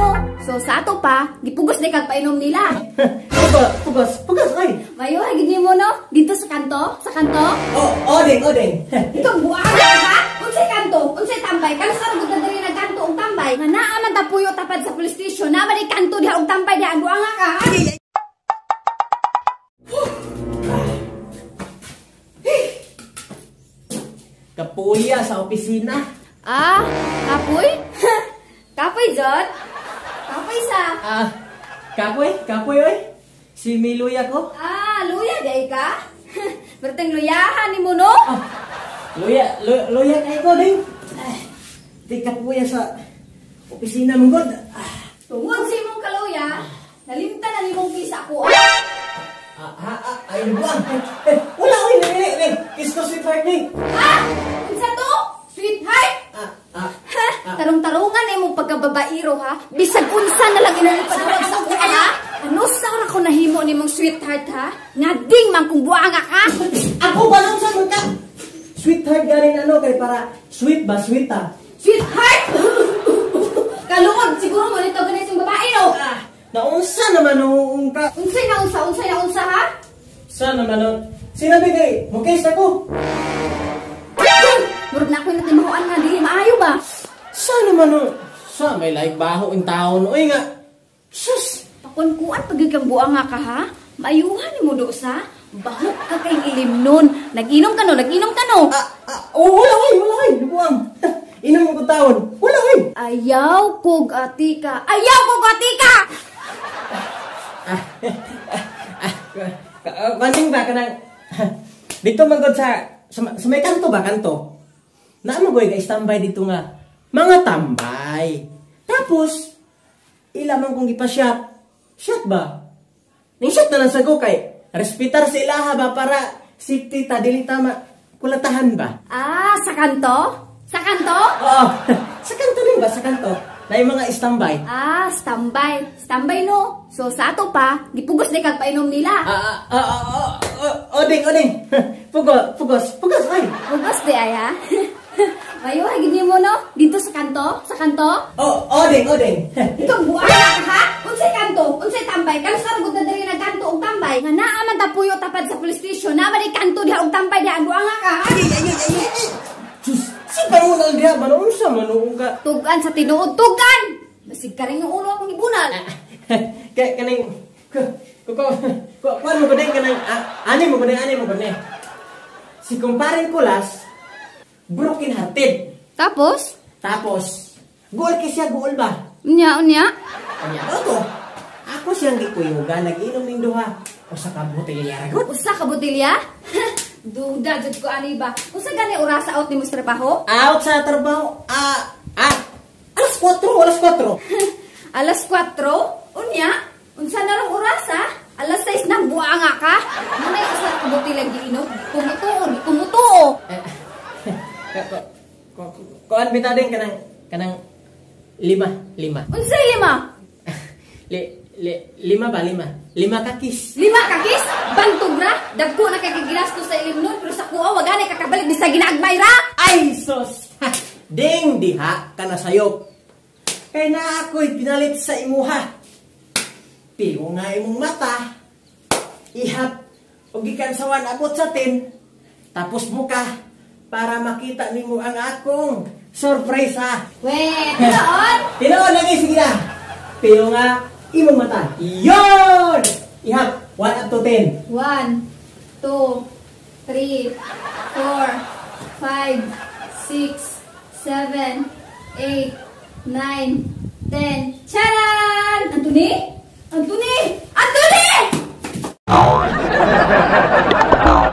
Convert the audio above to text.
no? So sa ato pa, gipugos na kag painom nila. Pugos, pugos, pugos, oy. Mayo gid nimo, no? Dito sa kanto, sa kanto. Oh, odeng, odeng. Ikaw buang ha? Unsay kanto? Unsay tambay? Kanus-a ra gud diri nagkanto og tambay? Nga naa man ta puyo tapad sa police station, naa man kanto diha og tambay diha, ang buanga ka, ha? Kapuya sa opisina. Ah, kapoy? Kapoy, Jod? Kapoy sa? Ah, kapoy? Kapoy, oy. Si Miluya ko. Ah, luya day ka? Berteng luyahan ni mo, no? Ah, luya, luya, luya kay ko, ding. Ah, di kapuya sa opisina mong god. Ah. Tungod sa imong kaluya, nalimtan na nimong kisa ko. Ah, ah, ah, ay, buang. Eh, wala, oy, nili, nili. Kiss ko, sweetheart, ni. Ah! Unsa to? Sweetheart? Ah, ah, Ha? Tarong-tarungan imong pagkababairo, ha? Bisag unsa na lang imong ipadawag sa kuha, ha? Ano sa ra ko nahimo nimong sweetheart, ha? Ngading man kung buanga ka? Ako ba lang sa mga sweetheart galing ano kay para sweet ba, sweet ah? Sweetheart? Kaluod siguro mo nito ganit yung babae, no? Ah, naunsa naman noong ka. Unsay na unsa, unsay na unsa, ha? Sa naman noon? Sinabi kay, mukis ako. Murag na ako'y natimahuan nga, dili maayo ba? Sa naman noon? Sa may like baho in taon, oy nga. Sus! Pakunkuan pag kang buanga ka, ha? Maayuhan ni mo do sa? Baho ka kay ilim nun. Nag-inom ka no, nag-inom ka no. Ah, ah, oh, wala oy, wala oy, buang. Inom ko taon. Wala oy. Ayaw kog atika. Ayaw kog atika. Ah, ah, kaning ba kanang dito man gud sa may kanto ba kanto? Naa mo goy ga standby dito nga mga tambay. Tapos ila man kong gipa-shot. Shot ba? Ning shot na lang sa ko kay respetar sa ilaha ba para safety ta dili tama kulatahan ba? Ah, sa kanto? Sa kanto? Oo. Sa kanto rin ba? Sa kanto. Na yung mga standby. Ah, standby. Standby no. So sa ato pa, gipugos na kag painom nila. Ah, ah, ah, ah, ah, odeng, odeng. Pugos, pugos, pugos, oy. Pugos di ay, ha? Mayo gid nimo no? Dito sa kanto? Sa kanto? Oh, odeng, odeng. Ikaw buang ka, ha? Unsay kanto? Unsay tambay? Kanus-a ra gud na diri nagkanto og tambay? Nga naa man ta puyo tapad sa police station, naa man kanto diha og tambay diha, ang buanga ka, ha? Ay, ay, ay, ay, ay. Sus, si pangunal diha ba unsa man ka? Tugan sa tinuod, tugan. Basig ka rin yung ulo akong ibunal. Kay kaning ko ko ko kuan mo gud kanang ani mo gud ani mo gud. Si kumparing kulas broken hearted. Tapos? Tapos goal kay siya goal ba? Unya, unya. Unya to. Ako siyang gikuyugan nag-inom ning duha. Usa ka botelya ra gud. Usa ka botelya? Duda jud ko ani ba. Usa gani orasa out nimo sa trabaho? Out sa trabaho. Ah, ah. Alas 4, alas 4. Alas 4? Unya? Unsa na rong orasa? Alas 6 nang buanga ka? Munay usa ka botelya giinom. Kumutuo, kumutuo. Kuan bitaw din kanang kanang lima, lima. Unsay lima? Li, li, lima ba lima? Lima ka kiss. Lima ka kiss? Bantog ra? Dagko na kay gigastos sa ilim nun pero sa kuha wa gani kakabalik bisag ginaagmay ra. Ay sos. Ha, ding diha kana sayop. Kay na ako'y pinalit sa imuha. Pigo nga imong mata. Ihap og gikan sa 1 abot sa 10. Tapos muka para makita nimo ang akong sorpresa. Wait, tinuod? Tinuod lagi, sige na. Pero nga imong mata. Yon! Ihap, 1 up to 10. 1, 2, 3, 4, 5, 6, 7, 8, 9, 10. Tara!